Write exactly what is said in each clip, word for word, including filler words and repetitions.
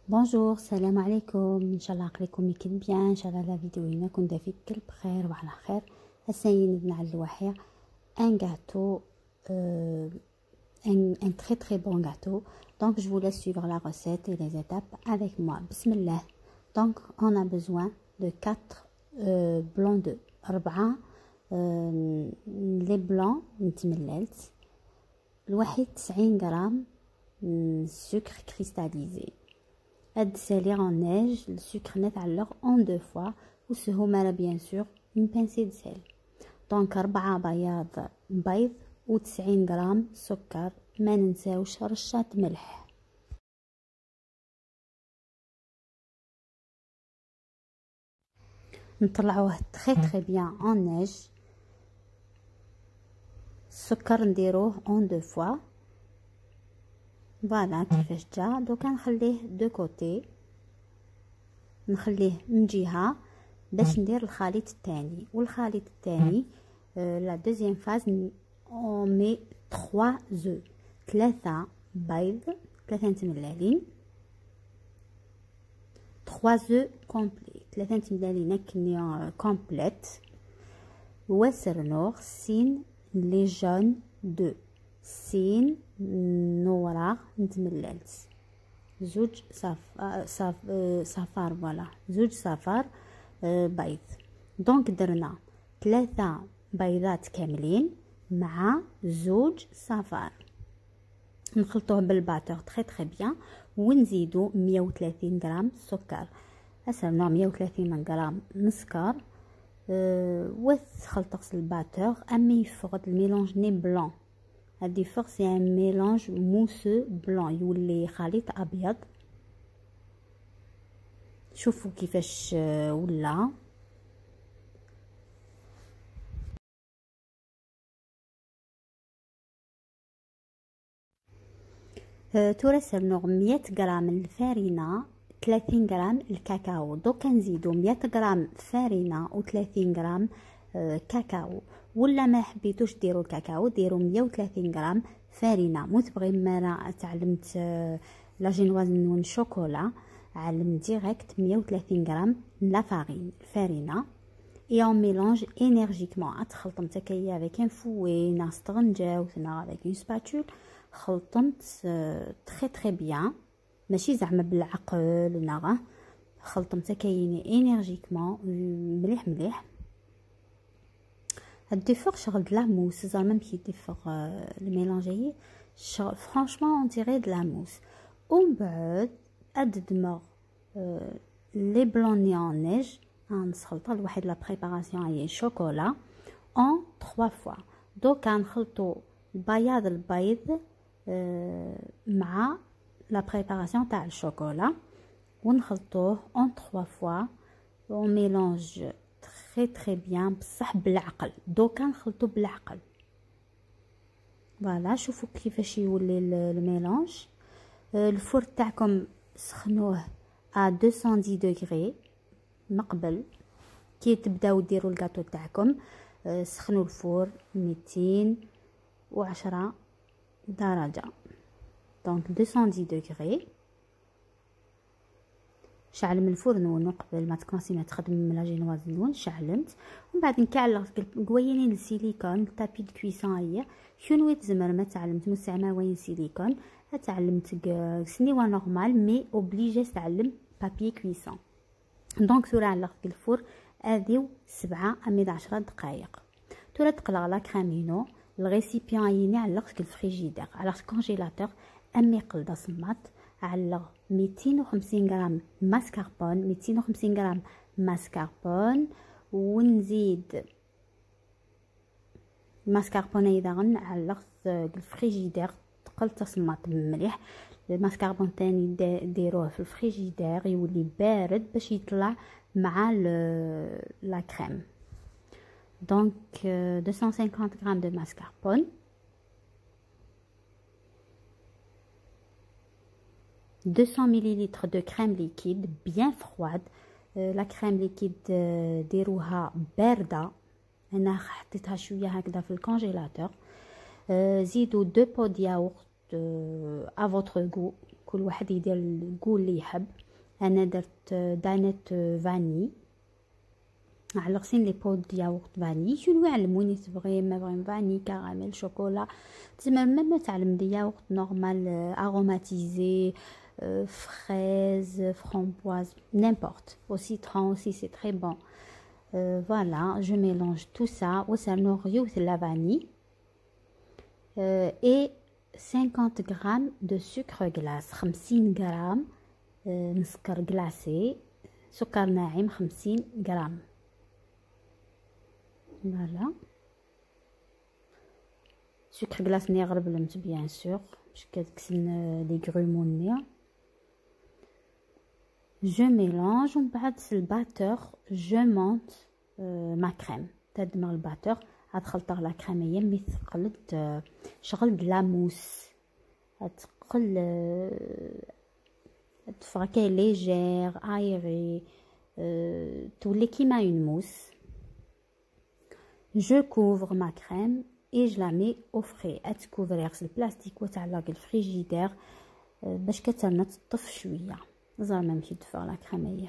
Bonjour, السلام عليكم. ان شاء الله عقلكم يكون bien. ان شاء الله la vidéo هنا كنت فيك بخير وعلى خير. السيد نعلوحي un gâteau, euh, un, un très très bon gâteau. Donc je vous laisse suivre la recette et les étapes avec moi. بسم الله. Donc on a besoin de quatre euh, blancs d'œufs. أربعة, euh, les blancs نتمللت. الواحد تسعين غرام sucre cristallisé. هاد السالي en neige السكر نتعلق en deux fois. وسهو مالا bien sûr une pincée de sel. Donc أربعة بياض بيض وتسعين غرام سكر، ما ننساوش رشة ملح. نطلعوه très très bien en neige. السكر نديروه en deux fois. Voilà كيفاش جا. دوكا نخليه de côté، نخليه من جهة باش ندير الخليط الثاني. والخليط الثاني, euh, la deuxième phase, on met trois œufs, ثلاثة بيض، ثلاثة تملالين، trois œufs complets، ثلاثة تملالين هكني complets. وسرنوغ سين les jaunes d'œufs، سين نوراغ نتمللت، زوج صف-، آه، صف-، آه، صفار، voilà، زوج صفار, آه، بيض. Donc درنا ثلاثة بيضات كاملين مع زوج صفار. نخلطوه بال batteur très très bien، ونزيدو مية وثلاثين غرام سكر. أسرنا مية وثلاثين غرام مسكر، آه، وتخلطس ال batteur أما يفغد ال mélange ني blanc. هادي يفغ c'est un mélange mousseux blanc، يولي خليط أبيض. شوفوا كيفاش، آه، ولا. آه، تورا سرنوغ مية غرام الفارينة، ثلاثين غرام الكاكاو. دوكا نزيدو مية غرام فارينة وثلاثين غرام، آه، كاكاو. ولا ما حبيتوش ديروا الكاكاو، ديروا مية وثلاثين غرام فارينة. مو تبغي مرة تعلمت، آه، la génoise نون chocolat، علم direct مية وثلاثين غرام la farine، الفارينة. Et on mélange énergiquement. تخلطم تكاية avec un fouet، نا ستغنجاوت، نا avec une spatule. خلطمت، آه، très très bien. ماشي زعما بالعقل، نا غا. خلطم تكايني énergiquement، مليح مليح. هاد الدفور شغل de la mousse، زعما مكي يدفور، آه، الميلانج اي شغل، franchement on dirait de la mousse. ومن بعد ادمغ، آه، les blancs ني en neige، غنسخلطها لواحد la préparation اي chocolat en trois fois. دوكا نخلطو بياض البيض، آه، مع la préparation تاع الشوكولا، ونخلطوه en trois fois، on mélange très très bien، بصح بالعقل. دوكا نخلطو بالعقل. Voilà، شوفوا كيفاش يولي ال-، الميلانج. آه، الفور تاعكم سخنوه à deux cent dix degrés من قبل كي تبداو ديروا الكاطو تاعكم. آه، سخنوا الفور ميتين وعشرة درجة، donc deux cent dix degrés. شعل من الفور نون قبل ما تكماسي ما تخدم la génoise نون. شعلمت ومن بعد نكعل قوينين السيليكون، tapis de cuisson هي. كونوي تزمر ما تعلمت مستعمل وين سيليكون، تعلمت ق-، سنيوة normal mais obligé تعلم papier cuisson. Donc ثورة علقت الفور اديو سبعة اميد عشرة دقايق. ثورة تقلع la crème هنا، الغيسيبيون يني علقت الفريجيدير على الكونجيلاتور. امي قلدا صمات، علق ميتين وخمسين غرام mascarpone، ميتين وخمسين غرام mascarpone، ونزيد mascarpone ايضا علقت الفريجيدير. تقل تصمات مليح. الماسكاربون تاني دا-، ديروه في الفريجيدير يولي بارد باش يطلع مع ال-، la crème. Donc, euh, deux cent cinquante grammes de mascarpone, deux cents millilitres de crème liquide bien froide. Euh, la crème liquide, euh, ديروها باردة. انا حطيتها شويه هكذا في الكونجيلاتور. آه، زيدوا deux pots de yaourt, euh, à votre goût. كل واحد يدير الكو اللي يحب. انا درت دانيت فاني. على غسين لي بود ياغورت فاني، شنو يعلموني تبغي، ما بغي فاني، كراميل، شوكولا. تسمى ما ما تعلم دي ياغورت نورمال، اروماتيزي، فريز، فرومبواز، نيمبورت، او سيترون اوسي سي تري بون. فوالا، جو ميلونج تو سا وسرنو غيوث لافاني. اي خمسين غرام دو سكر غلاس، خمسين غرام، آه، نسكر غلاسي، سكر ناعم خمسين غرام. فوالا. سكر غلاس ني غربلمت بيان سور، باش كتكسن لي غروموني. جو ميلونج، ومن بعد في الباتور جو مونت، آه، ما كريم. تدمغ الباتور، هاد خلطة لا كريم هي مي ثقلت، آه، شغل دلا موس. تقل، آه، تفركي ليجير، ايري، آه، تولي كيما اون موس. Je couvre ma crème et je la mets au frais. اتكوفري غسل البلاستيك وتعلق الفريجيدير، آه، باش كترنا تطف شويه. زعما ماشي تدفع لا كريميه.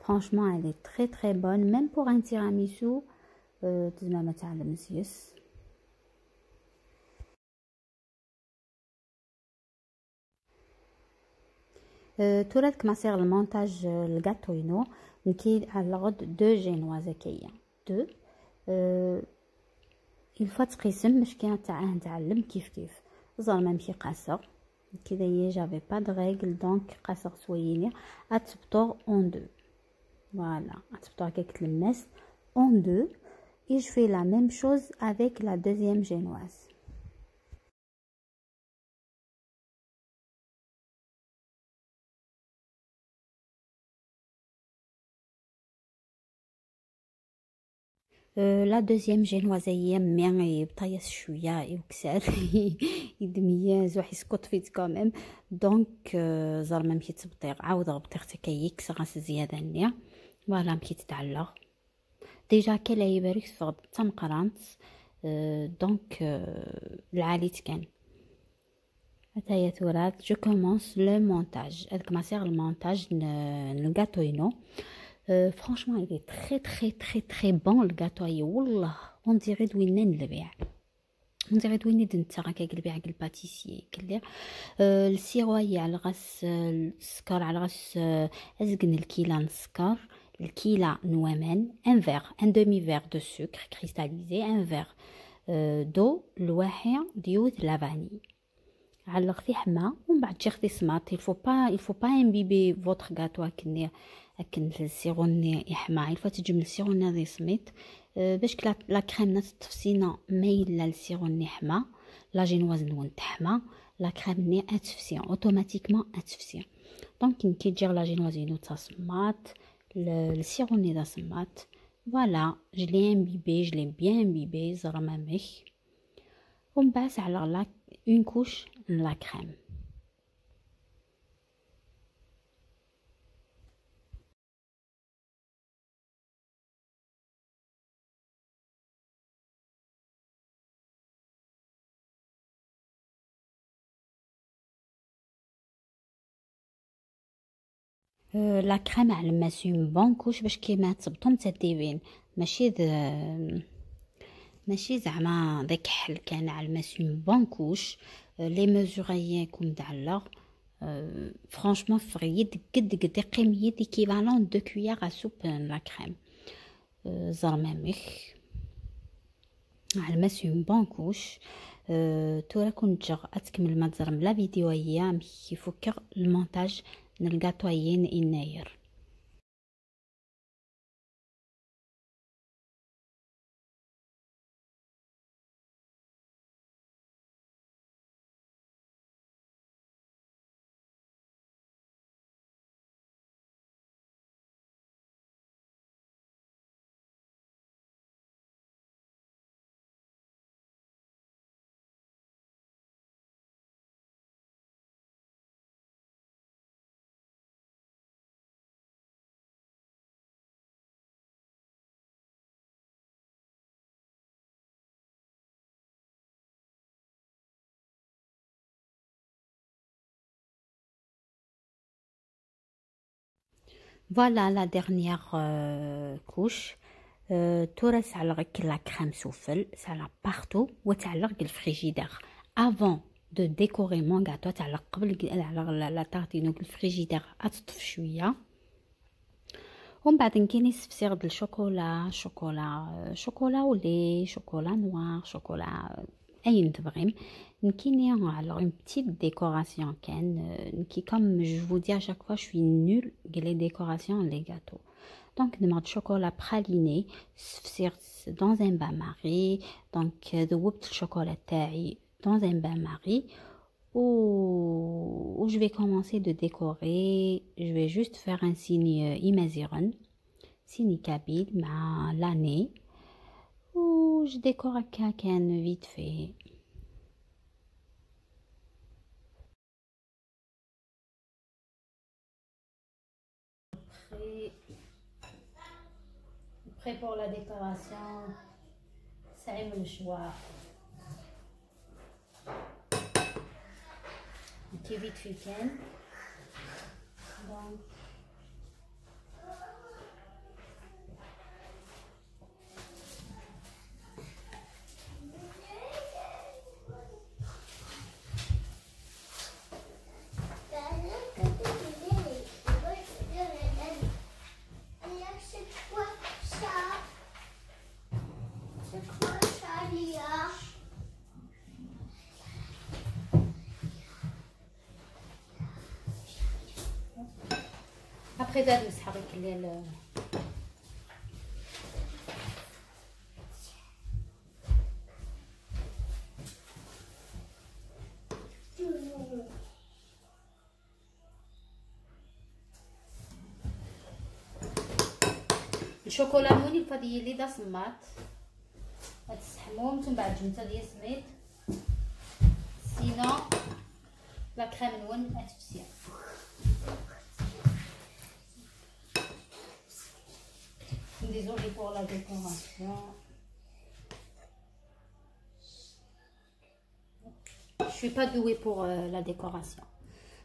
Franchement, elle est très très bonne, même pour un tiramisu. آه، تزمامة تاع المزيس. آه، تورا كماسيغ المونتاج، آه، الكاطو ينو، نكي على الغد دو جينواز هكايا. دو، آه، اون فوا تقيسم باش كي تاع نتعلم كيف كيف. زعما مشي قاسر. كذا هي j'avais pas de règles، donc قاسر سويني. اتبطوغ اون دو. Voilà، اتبطوغ هكاك تلمست اون دو. Et je fais la même chose avec la deuxième génoise. آه، لا دوزيام جينواز هي مي بطيس شويه يوكسال. يدمياز وحي سكوت فيت كوميم. دونك، آه، زرمه مشي تبطيغ، عاود غبطيغ تكيكس غاس زياده نيا. فوالا مشي تتعلق. ديجا كلا يبارك صغد تمقرانت. آه، دونك، آه، العالي تكن. هتايا ثورات، جو كومونس لو مونتاج. هذاك ماسيغ المونتاج ن-، الكاطو ينو. آه، فرانشمون، il est très très très très bon الكاطو، اي والله، اون ديغي دوينان البيع. اون ديغي دويني دنتا هكا قلبي عقل باتيسي كلي. آه، السيرو هي على غاس، آه، السكر على غاس، آه، ازقن الكيلة نسكر، الكيلة نوامان، ان فيغ، ان دومي فيغ دو سكر كريستاليزي، ان فيغ، آه، دو، الواحي ديوث لافاني. علق في حما ومن بعد تشيخ دي سماط. Il faut pas، il faut pas imbiber votre gâteau اكن، اكن السيروني يحمى. Il faut تجمل السيروني هذه سميت، آه، باش كلا لا كريم ناس التفسينه مايله للسيروني حما. لا جينواز نون تحمى، لا كريم ني اتفسي اوتوماتيكمون اتفسي. دونك كي تجي لا جينواز ينو تسماط، ال-، السيروني ذا سماط. Voilà، je l'ai imbibé، je l'ai bien imbibé، زرمامك. ومبعد على لا اون كوش ن لا كريم. آه، لا كريم على ماسي اون بون كوش باش كيما تبطم تديبين، ماشي ذ-، ماشي زعما ذاك حل كان على ماسي اون بون كوش. آه، لي ميزور اياكم دعلغ. آه، فرانشمون فريد قد قد قيم يدي كيفالون دو كويار ا سوب لا كريم. آه، زرمامك. علماس اون بون كوش. أه، تورا كون جا اتكمل ما تزرم لا فيديو هي مكي فكر المونتاج نلقى طويين يناير. Voilà la dernière euh, couche. Euh, tura sɛelleɣ la crème souffle, sɛelleɣ partout, wa sɛelleɣ deg le frigidaire. Avant de décorer mon gâteau, sɛelleɣ قبل ad ɛelleɣ la, la tartine deg le frigidaire, ad teṭṭef cwiya. ومن بعد نكيني سفسير د الشوكولا، شوكولا، شوكولا au lait، شوكولا noir، شوكولا، اين تبغيم. نكيني alors une petite décoration كان، نكي comme je vous dis à chaque fois, je suis nulle ديال les décorations, les gâteaux. Donc نمرض شوكولا praliné، سفسير dans un bain-marie. Donc ذوبت الشوكولا تاعي dans un bain-marie. و... و je vais commencer de décorer. Je vais juste faire un signe, euh, imaziɣen, signe kabyle مع l'année. و je décore هكا كان vite fait. Prêt, prêt pour la décoration. سعيم الشواء. كي vite fait كان. Donc Après, ça, nous sera réglé le. الشوكولا موني الفضي اللي دا صمات. هاد السحموم، ثم بعد جمت هاد ياسميت. Sinon la crème نون اتفسير. Désolée pour la décoration. Je suis pas douée pour, euh, la décoration.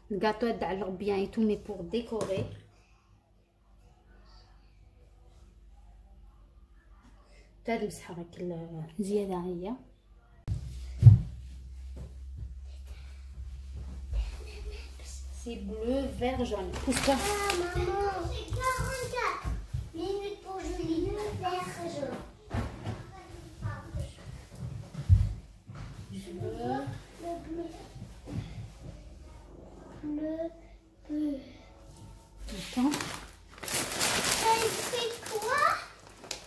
Le gâteau est dans le bien et tout, mais pour décorer. تاد مسحرك الزيادة هي. C'est bleu, vert, jaune. Pousse-toi. Ah, maman, c'est quarante-quatre minutes pour Julie. Vert, jaune. Bleu. Le bleu. Le bleu. Attends. Ça, il fait quoi ?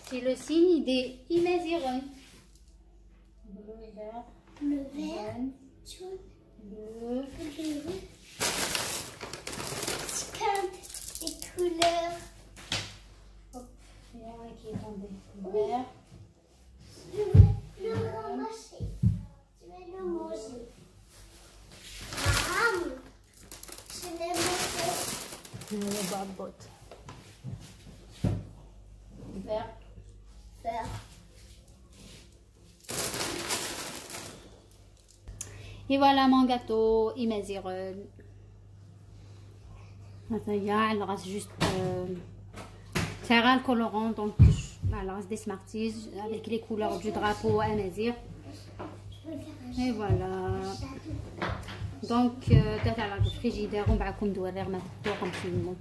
C'est le signe des imaziren. Bleu, vert, bleu, vert, jaune, jaune, bleu, bleu. Scan les couleurs. Hop, il y en a un qui est tombé. Vert. Je vais le ramasser. Je vais le manger. Miam. Je vais manger. Je vais le barboter. Vert. Vert. Et voilà mon gâteau imaziren. هذايا على غاس juste, euh, تاع الكولورون، donc على غاس des Smarties avec les couleurs du drapeau amazigh. Et voilà. Donc, euh, تاع على الفريجيدير ومعكم دوار غير ما تطوق مشي الموك.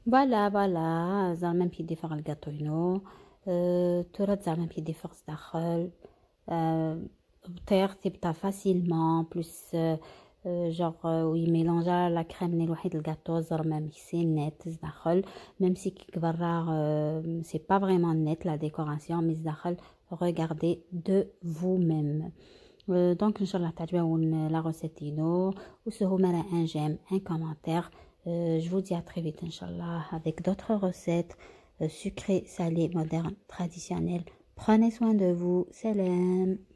Voilà, voilà, زعما مشي ديفاغ الكاطوينو. Euh, تورا زعما مشي ديفاغ داخل. Euh, بطير تيبطى facilement, plus, euh, euh, genre, euh, ويميلونجا la crème ني الوحيد الكاطو زرمامي c'est net زداخل. Même si كيك برا, euh, c'est pas vraiment net la décoration, mais زداخل, regardez de vous-même. Euh, donc ان شاء الله تعجبون la recette ينو, وسهو مرا un j'aime, un commentaire. Euh, je vous dis à très vite ان شاء الله avec d'autres recettes, euh, sucrées, salées, modernes, traditionnelles. Prenez soin de vous. سلام.